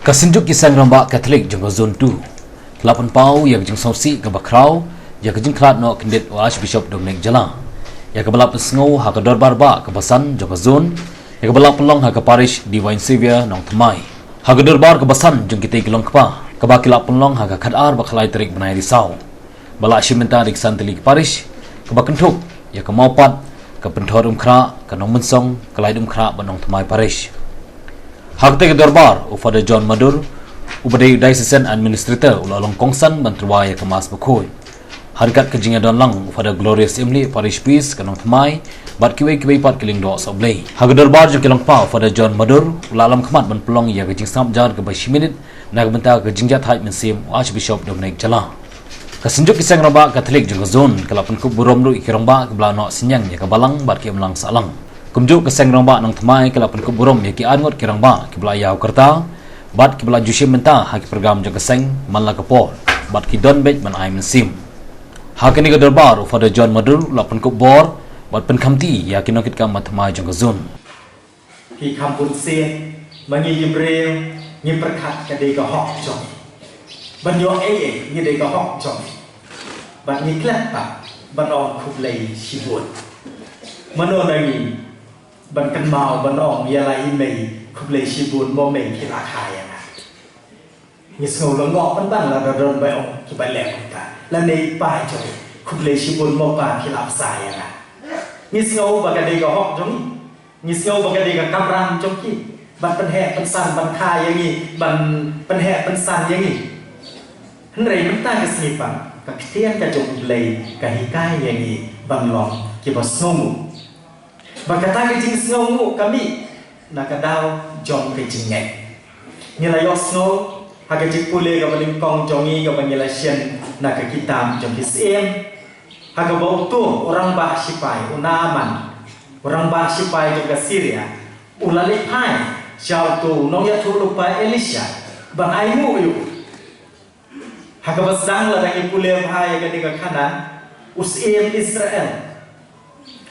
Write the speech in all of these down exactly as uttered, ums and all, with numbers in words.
Ka Synjuk ki Seng Rangbah Katholik jong ka Zone two ka la pynpaw ïa ka jingsngewsih kaba khraw ïa ka jingkhlad noh kyndit u Archbishop Dominic Jala, ïa kaba la pynsngew ha ka dorbar bah kaba san jong ka Zone, ïa kaba la pynlong ha ka Parish Divine Saviour Nongthymmai. Ha ka dorbar kaba san jong kitei ki longkpa, kaba ki la pynlong ha ka khatar bad khatlai tarik bnai Risaw, ba la shim bynta da ki san tylli ki parish, kaba kynthup ïa ka Mawpat, ka Pynthorumkhrah, ka Nongmynsong, ka Laitdumkhrah bad Nongthymmai Parish. Ha katei ka dorbar, u Father John Madur, uba dei u Diocesan Administrator, u la long kongsan ban tyrwa ïa ka Mass bakhuid. Ha ryngkat ka jingïadon lang, u Father Glorious Imli, Parish Priest ka Nongthymmai, bad kiwei kiwei pat ki lyngdoh sohblei. Ha ka dorbar jong ki longkpa, u Father John Madur u la lam khmat ban pynlong ïa ka jingsngap jar kaba shi minit na ka bynta ka jingjahthait mynsiem u Archbishop Dominic Jala. Ka Synjuk ki Seng Rangbah Katholik jong ka Zone ka la pynkup burom ruh ïa ki rangbah kiba la noh synñiang ïa ka Balang bad ki imlang sahlang. Kumjuh ka Seng Rangbah Nongthymmai ka la pynkup burom ïa ki arngut ki rangbah kiba la ïaw kyrta bad kiba la ju shim bynta ha ki program jong ka seng man la ka por, bad ki don beit ban ai mynsiem. Ha kane ka dorbar, u Father John Madur u la pynkup bor bad pynkhamti ïa ki nongkitkam ba thymmai jong ka Zone. Ki kham bun sien, ma ngi ki briew, ngi pyrkhat ka dei ka hok jong ngi ban ïoh ei ei, ngi dei ka hok jong ngi. Bad ngi klet pat ban ong khublei shibun. Mano na ngi ban kynmaw ban ong ïa la i mei khublei shibun, mo mei, ki la kha ïa nga. Ngi sngew lyngngoh pynban lada don ba ong kiba leh kumta. Lane i pa jong ngi, khublei shibun mo pa, phi la bsa ïa nga. Ngi sngew ba ka dei ka hok jong ngi. Ngi sngew ba ka dei ka kamram jong ki ban pynheh pynsan, ban kha ïa ngi, ban pynheh pynsan ïa ngi. Hynrei mynta ka sngi pat, ka ktien ka jong U Blei ka hikai ïa ngi ban long kiba sngewnguh. Ba kata ka jingsngewnguh ka mih na ka daw jong ka jingngeit. Ngi la ïohsngew ha ka jingpule kaba nyngkong jong ngi kaba ngi la shem na ka kitab jong ki Syiem, ha kaba uto u rangbah shipai, u Naaman, u rangbah shipai jong ka Syria, u la leit phai sha uto u nongïathuhlypa Elisha ban ainguh ïa u. Ha kaba sdang, lada ngi pule bha ïa kane ka khana, u Syiem Israel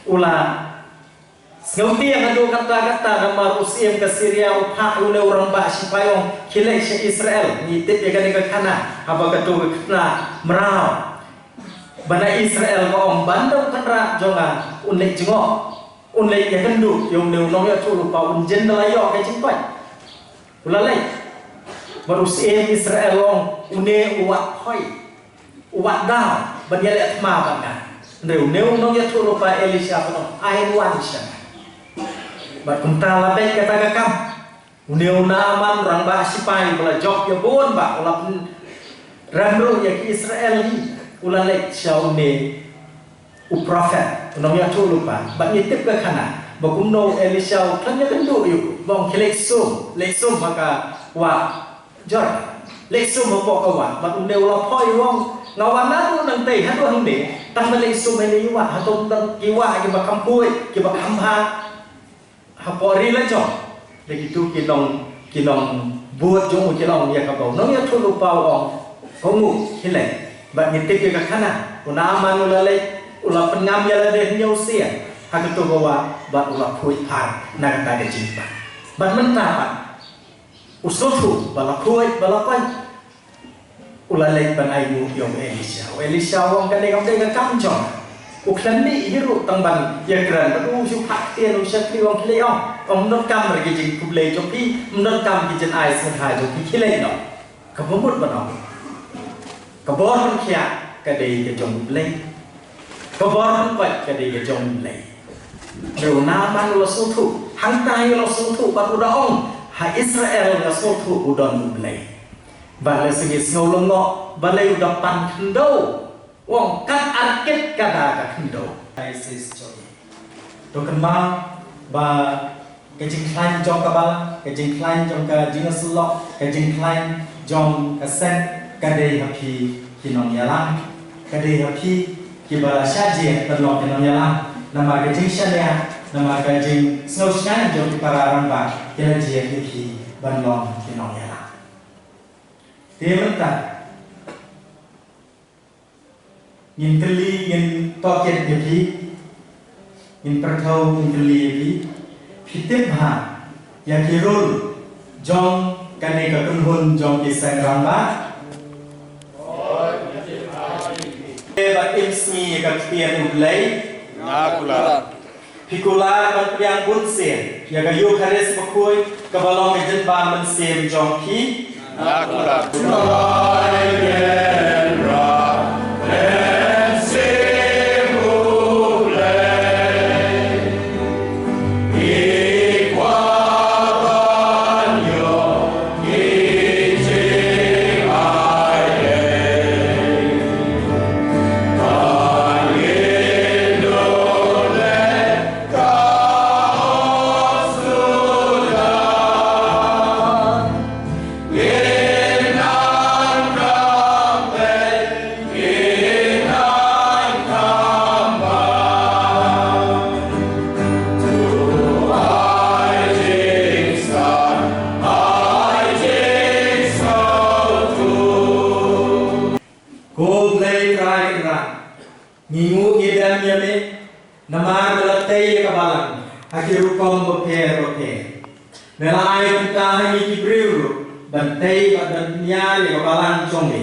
u la sngewtieng haduh katta katta, namar u Syiem ka Syria u phah ïa une u rangbah shipai, ong, khie leit sha Israel. Ngi tip ïa kane ka khana, haba kato ka khynnah mraw ba na Israel ka ong, ban da u kynrad jong nga un leit jngoh, un leit ïakynduh ïa une u nongïathuhlypa, un jin da la ïoh ka jingkoit. U la leit. Bad u Syiem Israel u ong, une u wad hoi, u wad daw ban ïaleh thma bad nga. Hynrei une u nongïathuhlypa Elisha u ong, ai wan sha nga. Bad kumta la beit kata ka kam. Une u Naaman, rangbah shipai ba la jop ïa bun bah, u la pynrem ruh ïa ki Israel hi, u la leit sha une u prophet, u nongïathuhlypa. Bad ngi tip ka khana ba kumno u Elisha u khlem ïakynduh ïa u, ba ong, khie leit sum, leit sum ha ka wah Jordan, leit sum hapoh ka wah. Bad une u la poi, u ong, nga wan naduh nangtei haduh hangne tang ban leit sum ha ine i wah, hato ym don ki wah kiba kham khuid, kiba kham bha hapoh ri la jong? Te kito ki nong, ki nongbud jong u ki la ong ïa kaba u nongïathuhlypa u ong, kohnguh, khie leit. Bad ngi tip ïa ka khana, u Naaman u la leit, u la pynngam ïa lade hynñiew sien ha kato ka wah bad u la khuid phar na kata ka jingpang. Bad mynta pat u sngewthuh ba la khuid, ba la koit. U la leit ban ainguh ïa u Elisha. U Elisha u ong, kane kam dei ka kam jong nga. U khlem mih hi ruh tang ban ïakren bad u, shu phah ktien, u shakri, u ong, khie leit, ong, ym donkam re ki jingkhublei jong phi, ym donkam ki jingai sngewthuh jong phi, khie leit noh. Kaba mut ban ong, ka bor pynkhiah ka dei ka jong U Blei. Ka bor pynkoit ka dei ka jong U Blei. Hynrei u Naaman u la sngewthuh, hangta hi u la sngewthuh bad u da ong, ha Israel nga sngewthuh u don U Blei. Bad lehse ngi sngew lyngngoh, balei u da pan khyndew? U ong, kat arkit ka da ka khyndew. Diocese jong ngi. To kynmaw ba ka jingkhlaiñ jong ka balang, ka jingkhlaiñ jong ka jingïasyllok, ka jingkhlaiñ jong ka seng, ka dei ha phi ki nongïalam, ka dei ha phi kiba la shah jied ban long ki nongïalam. Namar ka jingshaniah, namar ka jingsngew shngaiñ jong ki para rangbah, ki la jied ïa phi ban long ki nongïalam. Te mynta ngin kylli, ngin tohkit ïa phi, ngin pyrthew, ngin kylli ïa phi. Phi tip bha ïa ki rule jong Kane ka kynhun jong ki seng rangbah. Bad im sngi ïa ka ktien U Blei. Nga kular. Phi kular ban pdiang bunsien ïa ka Eukharist bakhuid kaba long ka jingbam mynsiem jong phi. Nga kular. Ko Blei Trai Kynrad, ngi nguh ngi dem ïa me, namar me la tei ïa ka balang ha ki rukom bapher bapher. Me la ai kumta ha ngi ki briew ruh ban tei bad ban pynïar ïa ka balang jong me.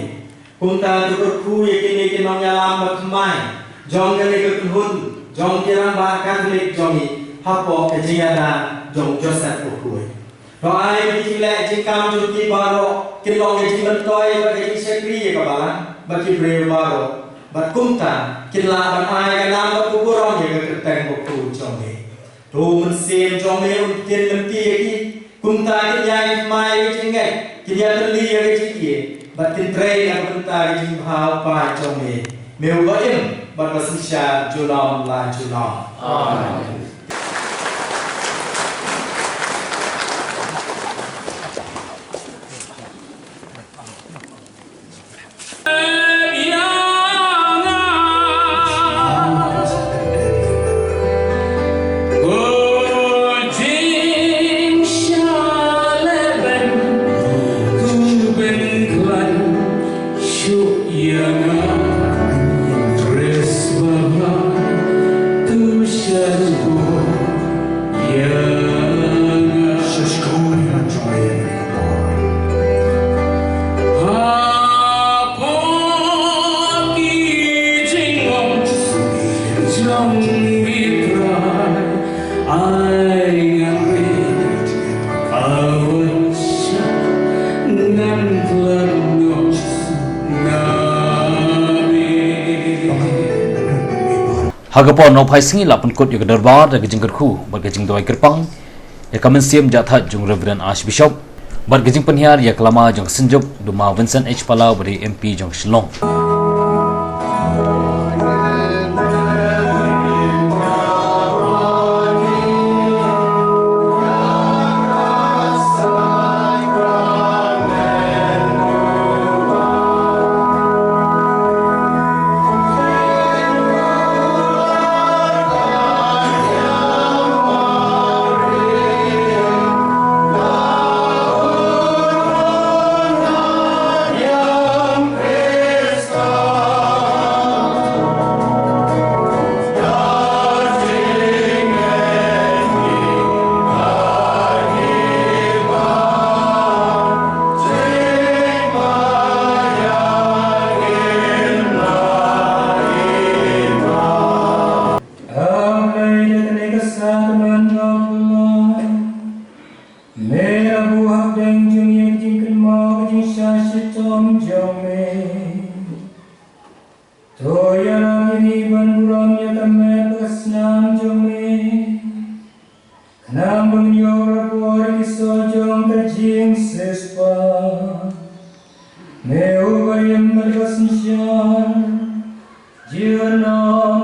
Kumta to kyrkhu ïa kine ki nongïalam bathymmai jong kane ka kynhun jong ki rangbah Katholik jong ngi hapoh ka jingïada jong Joseph bakhuid. To ai ba ki jingleh jingkam jong ki baroh kin long ka jingmyntoi bad ka jingshakri ïa ka balang bad ki briew baroh. Bad kumta kin lah ban ai ka nam bad ka burom ïa ka kyrteng bakhuid jong me. To Mynsiem jong me un ktien lynti ïa ki. Kumta kin ïai thymmai ïa ka jingngeit, kin ïatylli ïa ka jingïeit bad kin trei na ka bynta ka jingbha u Kpa jong me. Me uba im bad uba synshar junom la junom. Amen. Ha ka por nongphai sngi la pynkut ïa ka dorbar da ka jingkyrkhu bad ka jingduwai kyrpang ïa ka mynsiem jahthait jong u Reverend Archbishop bad ka jingpynhiar ïa ka lama jong ka Synjuk, u Ma Vincent H Palaw uba dei M P jong Shillong. Me la buh hapdeng jong ngi ka jingkynmaw ka jingshah shitom jong me. To ïalam ïa ngi ban burom ïa ka met ka snam jong me. Khnang ba ngin ïoh rapport ïa ki soh jong ka jingsiewspah. Me uba im bad uba synshar junom.